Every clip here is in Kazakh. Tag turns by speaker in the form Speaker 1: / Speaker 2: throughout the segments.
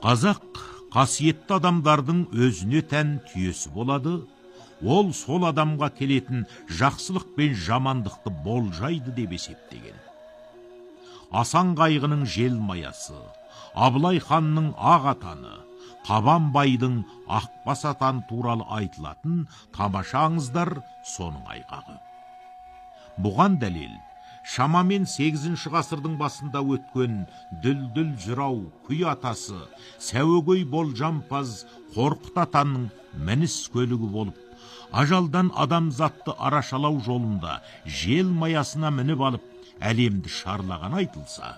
Speaker 1: Қазақ қасиетті адамдардың өзіне тән түйесі болады, ол сол адамға келетін жақсылық пен жамандықты болжайды деп есептеген. Асан Қайғының желмаясы, Абылай ханның ақ атаны, Қабанбайдың ақбас атаны туралы айтылатын тамаша аңыздар соның айғағы. Бұған дәлел, шамамен 8 ғасырдың басында өткен дүлдүл жырау, күй атасы, сәуегей болжампаз Қорқыт атаның мініс көлігі болып, ажалдан адамзатты арашалау жолында жел маясына мініп алып, әлемді шарлаған айтылса,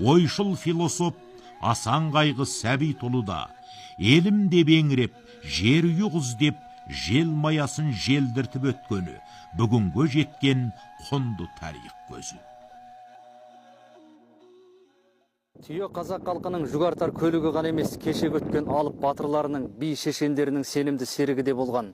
Speaker 1: ойшыл философ Асан Қайғы Сәбитұлы да елім деп еңіреп, жер ұйғыз деп жел маясын желдіртіп өткені бүгінгі жеткен құнды тарих көзі.
Speaker 2: Түйе қазақ халқының жүк артар көлігі ғана емес, кешегі өткен алып батырларының, би шешендерінің сенімді серігі де болған.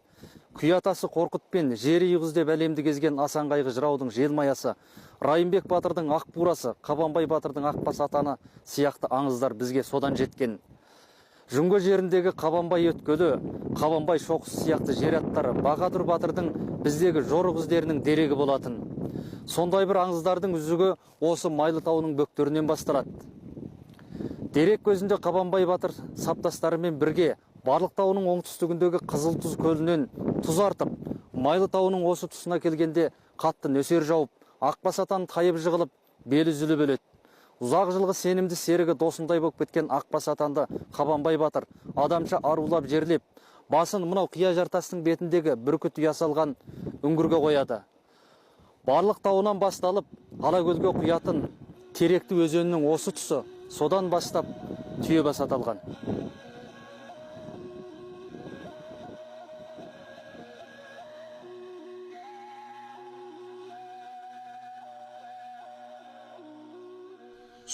Speaker 2: Күй атасы Қорқыт пен жер ұйғыз деп әлемді кезген Асан Қайғы жыраудың желмаясы, Райымбек батырдың ақ бурасы, Қабанбай батырдың ақбас атаны сияқты аңыздар бізге содан жеткен. Жүңгі жеріндегі Қабанбай өткелі, Қабанбай шоқысы сияқты жер аттары Баһадүр батырдың біздегі жорық іздерінің дерегі болатын. Сондай бір аңыздардың үзігі осы Майлы тауының бөктерінен басталады. Дерек көзінде Қабанбай батыр саптастарымен бірге Барлық тауының оңтүстігіндегі Қызыл тұз көлінен тұз артып, Майлы тауының осы тұсына келгенде қатты нөсер жауып, ақбас атан тайып жығылып, белі үзіліп өледі. Ұзақ жылғы сенімді серігі досындай болып кеткен ақбас атанды Қабанбай батыр адамша арулап жерлеп, басын мынау қия жартастың бетіндегі бүркіт ұя салған үңгірге қояды. Барлық тауынан басталып, Алакөлге құятын Теректі өзенінің осы тұсы содан бастап Түйебас аталған.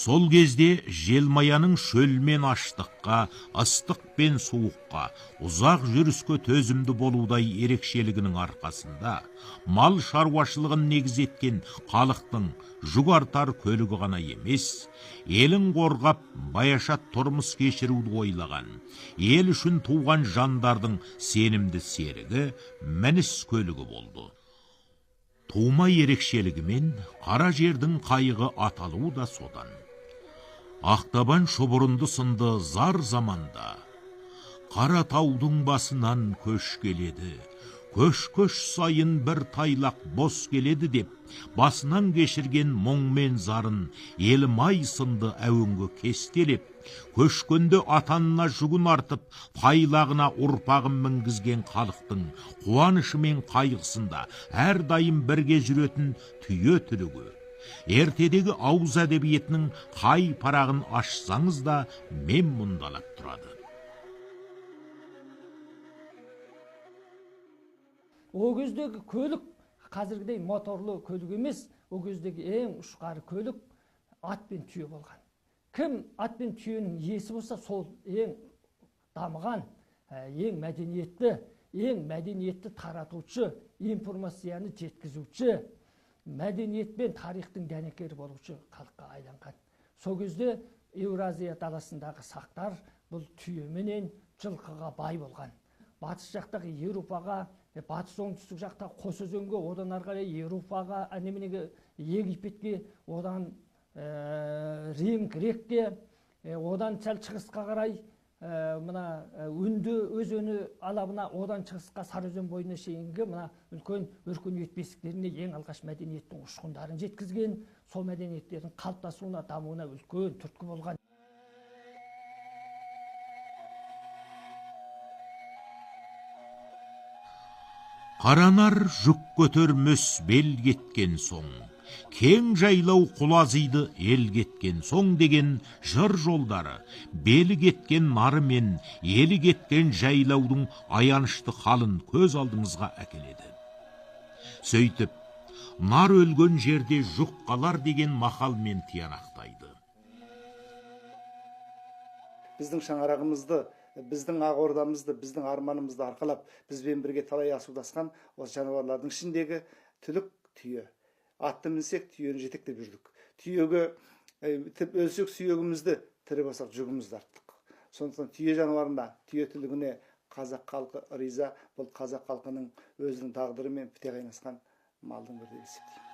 Speaker 1: Сол кезде желмаяның шөлмен аштыққа, ыстық пен суыққа, ұзақ жүріске төзімді болудай ерекшелігінің арқасында мал шаруашылығын негіз еткен халықтың жүк артар көлігі ғана емес, елін қорғап баяшат тұрмыс кешіруді ойлаған, ел үшін туған жандардың сенімді серігі мініс көлігі болды. Тума ерекшелігімен қара жердің қайығы аталуы да содан. Ақтабан шұбырынды сынды зар заманда, қара таудың басынан көш келеді, көш-көш сайын бір тайлақ бос келеді деп, басынан кешірген мұң мен зарын елім ай сынды әуенге кестелеп, көшкенде атанына жүгін артып, тайлағына ұрпағын мінгізген халықтың қуанышы мен қайғысында әрдайым бірге жүретін түйе түлігі. Ертедегі ауыз әдебиетінің қай парағын ашсаңыз да мен мұндалап тұрады.
Speaker 3: О кездегі көлік қазіргідей моторлы көлік емес, о кездегі ең ұшқары көлік ат пен түйе болған. Кім ат пен түйенің иесі болса, сол ең дамыған, ең мәдениетті, ең мәдениетті таратушы, информацияны жеткізуші, мәдениет пен тарихтың дәнекері болушы халыққа айланған. Сол кезде Еуразия даласындағы сақтар бұл түйеменен жылқыға бай болған. Батыс жақтағы Еуропаға, батыс оңтүстік жақтағы Қосөзенге, одан ары қарай Еуропаға, неменеге, Египетке, одан Рим, Грекке, одан сәл шығысқа қарай мына Үнді өзені алабына, одан шығысқа Сарыөзен бойына шейінгі мына үлкен өркениет бесіктеріне ең алғаш мәдениеттің ұшқындарын жеткізген, сол мәдениеттердің қалыптасуына, дамуына үлкен түрткі болған.
Speaker 1: Қаранар жүк көтермес бел кеткен соң, кең жайлау құлазиды ел кеткен соң деген жыр жолдары, белі кеткен нары мен елі кеткен жайлаудың аянышты халын көз алдыңызға әкеледі. Сөйтіп, нар өлген жерде жүк қалар деген мақалмен тиянақтайды.
Speaker 4: Біздің шаңырағымызды, біздің ақ ордамызды, біздің арманымызды арқалап, бізбен бірге талай асудасқан осы жануарлардың ішіндегі түлік түйе. Атты мінсек, түйені жетектеп жүрдік. Түйеге өлсек сүйегімізді, тірі болсақ жүгімізді арттық. Сондықтан түйе жануарына, түйе түлігіне қазақ халқы риза. Бұл қазақ халқының өзінің тағдырымен біте қайнасқан малдың бірі деп есептеймін.